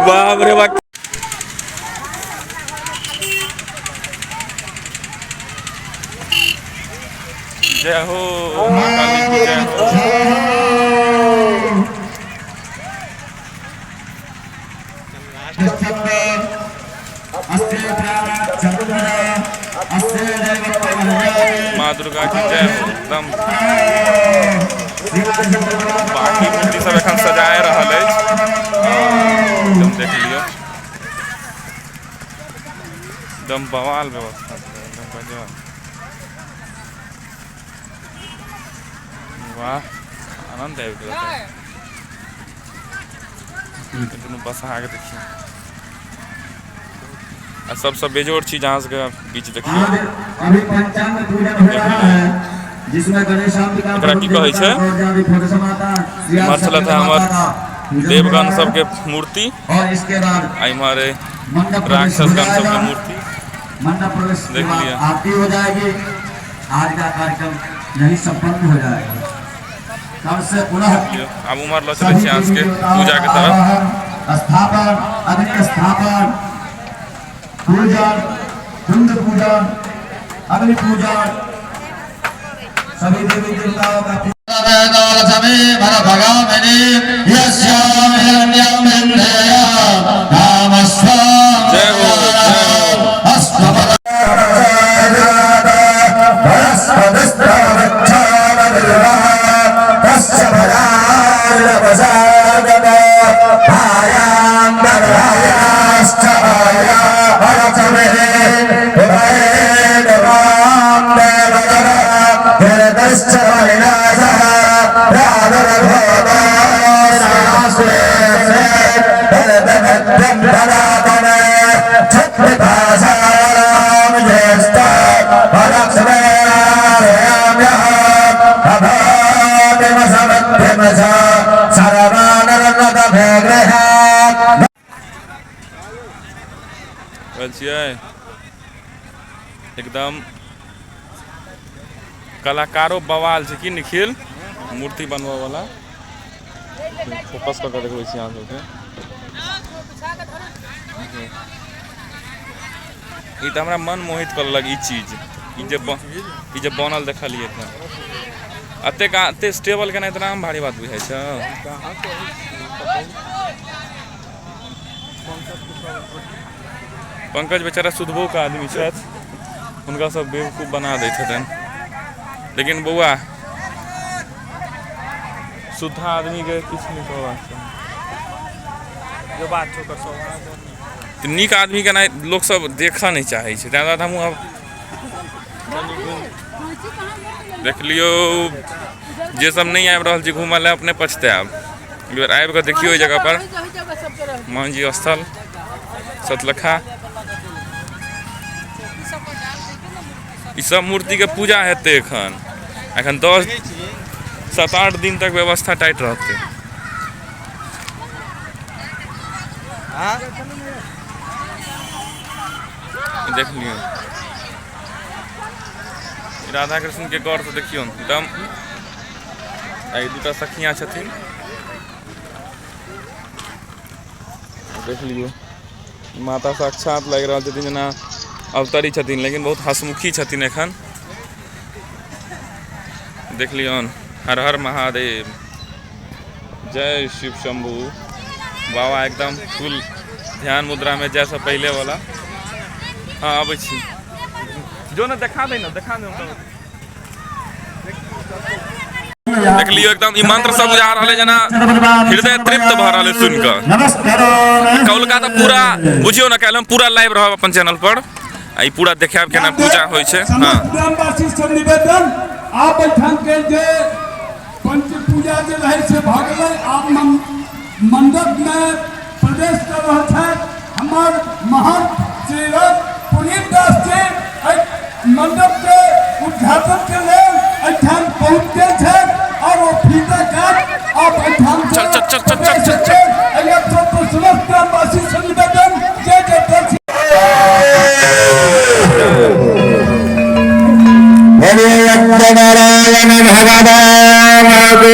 बाप रे बाप। जय हो माँ काली की जय हो। माँ दुर्गा की जय हो। एकदम बाकी मूर्ति सब एखन सजाए रहल अछि, एकदम देख लियौ, एकदम बवाल व्यवस्था छै, एकदम गजब। वाह, आनंद आबि गेल। दुनू बसहा के देखियौ, आ सबसँ बेजोड़ चीज अहाँ सबके बीच देखियौ। अभी पंचांग पूजन हो रहा है, जिसमें गणेश एकरा की कहै छै? इम्हर छलथि है हमर देवगण सबके मूर्ति, और इसके बाद आ इम्हर मंडप प्रवेश हो राक्षसगण सबके जाएगा। मूर्ति मंडप प्रवेश के देख बाद लिया। आरती हो जाएगी। आज का कार्यक्रम यही संपन्न हो जाएगा। कल से पुनः आब उम्हर लऽ चलै छी सभी अहाँ देवी सबके देवताओं पूजा के का तरफ। आवाहन, स्थापन, अग्नि स्थापन, पूजन, कुंड पूजन, अग्नि पूजन, सभी देवी देवताओं का जय हो, जय हो। छियै एकदम कलाकारो बवाल छै की निखिल, मूर्ति बनबऽ वाला। फोकस कऽ के देखबै छी अहाँ सबके। ई तऽ हमरा मन मोहित कऽ लेलक ई चीज, ई जे बनल देखलियै एखन। एतेक एते स्टेबल केनाइ इतना भारी बात बुझाइ छै। पंकज बेचारा सुधबो के आदमी छथि, हुनका सब बेवकूफ बना दैत हेतनि, लेकिन बौआ शुद्ध आदमी के किछु नहि कहबाक चाही। जो बात छौ ओकर स्वभाव बहुत नीक। तऽ नीक आदमी के नहि लोक सब देखऽ नहि चाहै छै, ताहि दुआरे हमहूँ आब देख लियौ। जे सब नहि आबि रहल छै घूमऽ लए, अपने पछतायब। एक बेर आबि कऽ देखियौ एहि जगह पर, मोहनजी स्थल सतलखा। ई सब मूर्ति के पूजा हेतै एखन, एखन 10 7-8 दिन तक व्यवस्था टाइट रहतै। देख लियौ राधा कृष्ण के गौर से देखियौ एकदम। आ दूटा सखिया छथिन, देख लियौ। माता साक्षात लागि रहल छथिन जेना अवतरी छथिन, लेकिन बहुत हंसमुखी छथिन एखन। देख लियौन, हर हर महादेव, जय शिव शंभू। बाबा एकदम फुल ध्यान मुद्रा में, जैसा पहले वाला। हाँ अबै छी, जो ना देखा दे ना, देखा दे। देख लियौ एकदम ई मंत्र सब बुझा रहल है जेना हृदय तृप्त भऽ रहल है सुनि कऽ। कौलका तऽ पूरा बुझियौ ने, काल्हि हम पूरा लाइव रहब अपन चैनल पर, आ ई पूरा देखायब केना पूजा होइ छै। हाँ ग्रामवासी से निवेदन, आप एहिठाम के जे पंच पूजा जे रहै से भऽ गेलै। आब मंडप में प्रवेश कर रहल छथि हमर महंत श्री पुनीत दास जी। एहि मंडप के उद्घाटन के लेल एहिठाम पहुँच गेल छथि और ओ फीता काट आप एहिठाम से चल, चल, चल, चल, चल, चल, चल। एहि अवसर पर समस्त ग्रामवासी से निवेदन, जय जय दर्शन। नारायण भगवान भगवान।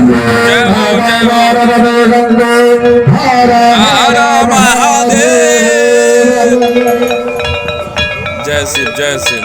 जय हो जय हो हर महादेव जय शिव जय शिव।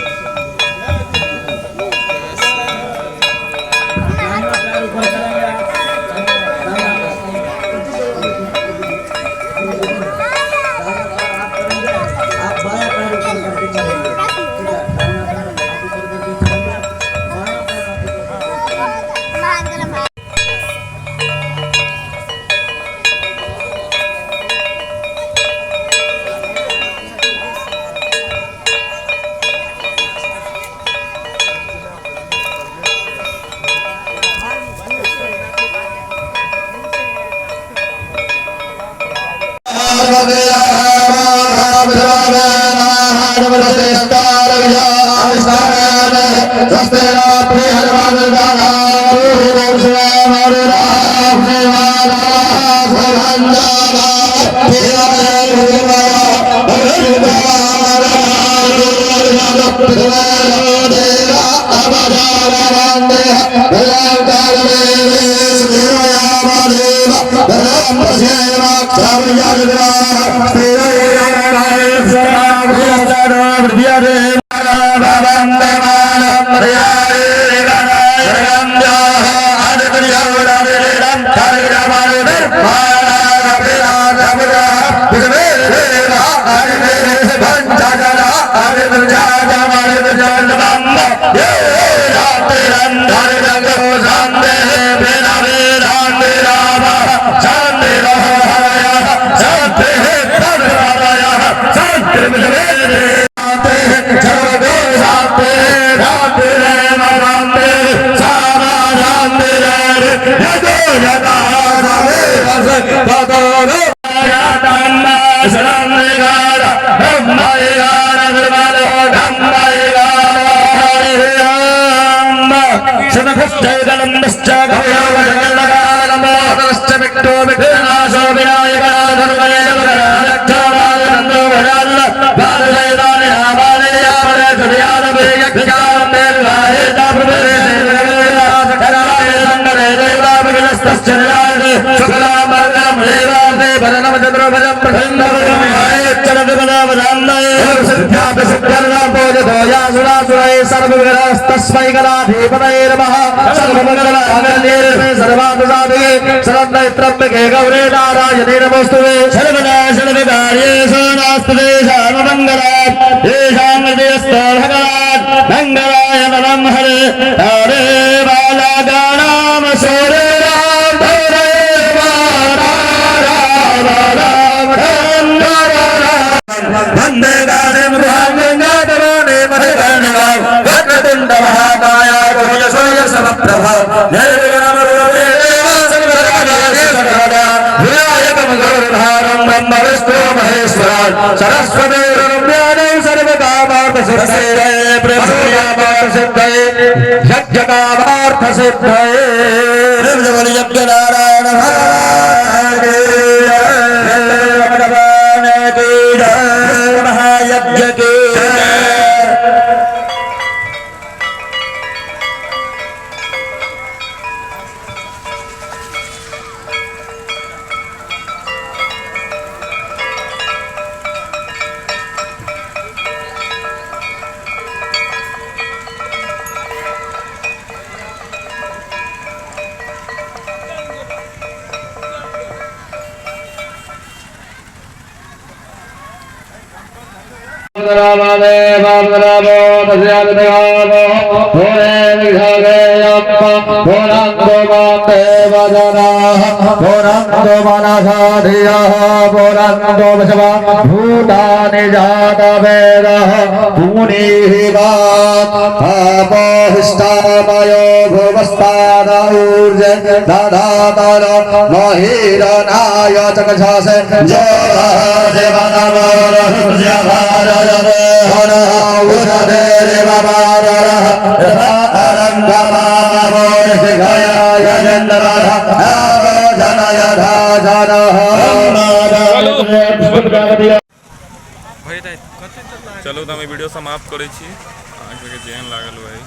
चलू तऽ हम ई वीडियो समाप्त करै छी। अहाँ सबके जेहन लागल हुए,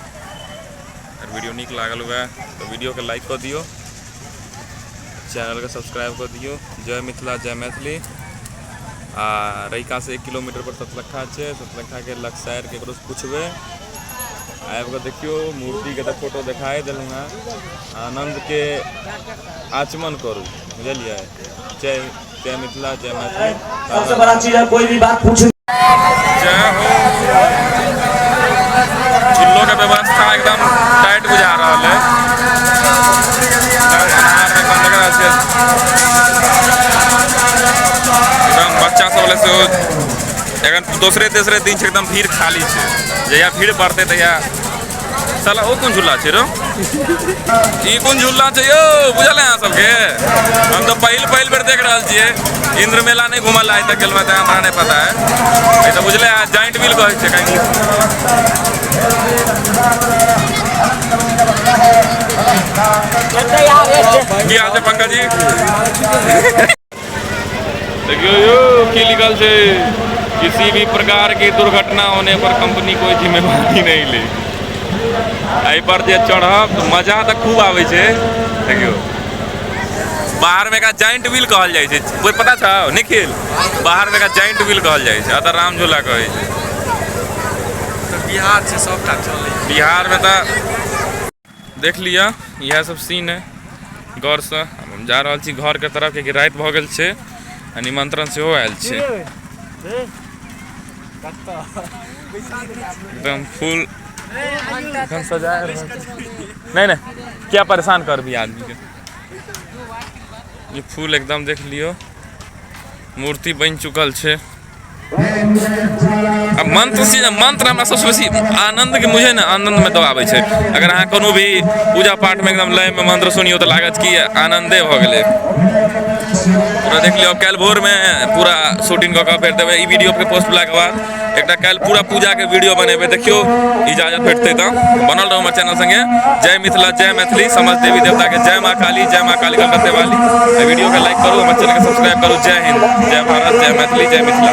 अगर वीडियो नीक लागल हुए तऽ वीडियोके लाइक कऽ दियौ। चैनलके सब्सक्राइब कऽ दियौ। जय मिथिला, जय मैथिली। आ रहिकासँ 1 किलोमीटर पर सतलखा छै, सतलखाके लकसारि ककरोसँ पुछबै, आबि कऽ देखियौ मूर्तिके तऽ फोटो देखाए देलहुँ हेँ। आनन्दके आचमन करू, बुझलियै। जय जय मिथिला, जय मैथिली। सबसे बड़ा चीज है कोई भी बात पूछ। जय हो। झुल्लो के व्यवस्था एकदम टाइट बुझा रहल है। एकदम अन्हार में एकदम लग रहल छै, एकदम बच्चा सब ले सेहो। एखन दोसरे तेसरे दिन छै, एकदम भीड़ खाली छै। जहिया भीड़ बढ़तै तहिया। साला ओ कोन झूला छै रो? ई कोन झूला छै यौ? बुझल है अहाँ सबके? हम तऽ पहिल पहिल बेर देख रहल छियै। इंद्र मेला नहि घुमल आइ तक गेलहुँ, तऽ हमरा नहि पता है। ई तऽ बुझले है, जाइंट व्हील कहै छै कहीं। की हाल छै पंकज जी? देखियौ यौ की लिखल छै, किसी भी प्रकार की दुर्घटना होने पर कंपनी कोई जिम्मेवारी नहीं लेगी। एहि पर जे चढ़ब तऽ मजा तऽ खूब आबै छै। देखियौ, बाहर में एकरा जाइंट व्हील कहल जाइ छै, कोई पता छौ निखिल? बाहर में एकरा जाइंट व्हील कहल जाइ छै, एतऽ राम झूला कहै छै। तऽ बिहार छै, सबटा चलै। बिहार में तऽ देख लिअ, इएह सब सीन है। गौरसँ हम जा रहल छी घरके तरफ, कियाकि राति भऽ गेल छै आ निमंत्रण सेहो आयल छै। एकदम फुल एखन सजा रहल छै। नहि नहि, क्या परेशान करबी आदमीके। ई फूल एकदम देख लियौ, मूर्ति बनि चुकल छै। आ मंत्र से मंत्र हमरा सबसँ बेसी आनंद के मुझे ने आनंद में दबाबै छै। अगर अहाँ कोनो भी पूजा पाठ में एकदम लय में मंत्र सुनियौ तऽ लागत कि आनंदे भऽ गेलै पूरा। देख लियौ, काल्हि भोर में पूरा शूटिंग कऽ कऽ फेर देबै। ई वीडियो के पोस्ट भेलाके बाद एकटा काल्हि पूरा पूजा के वीडियो बनेबै। देखियौ, इजाजत भेटतै तऽ बनल रहू हमर चैनल संगे। जय मिथिला, जय मैथिली, समस्त देवी देवता के जय। माँ काली जय, माँ काली कलकत्ते वाली। एहि वीडियो के लाइक करू, हमर चैनल के सब्सक्राइब करू। जय हिंद, जय भारत, जय मैथिली, जय मिथिला।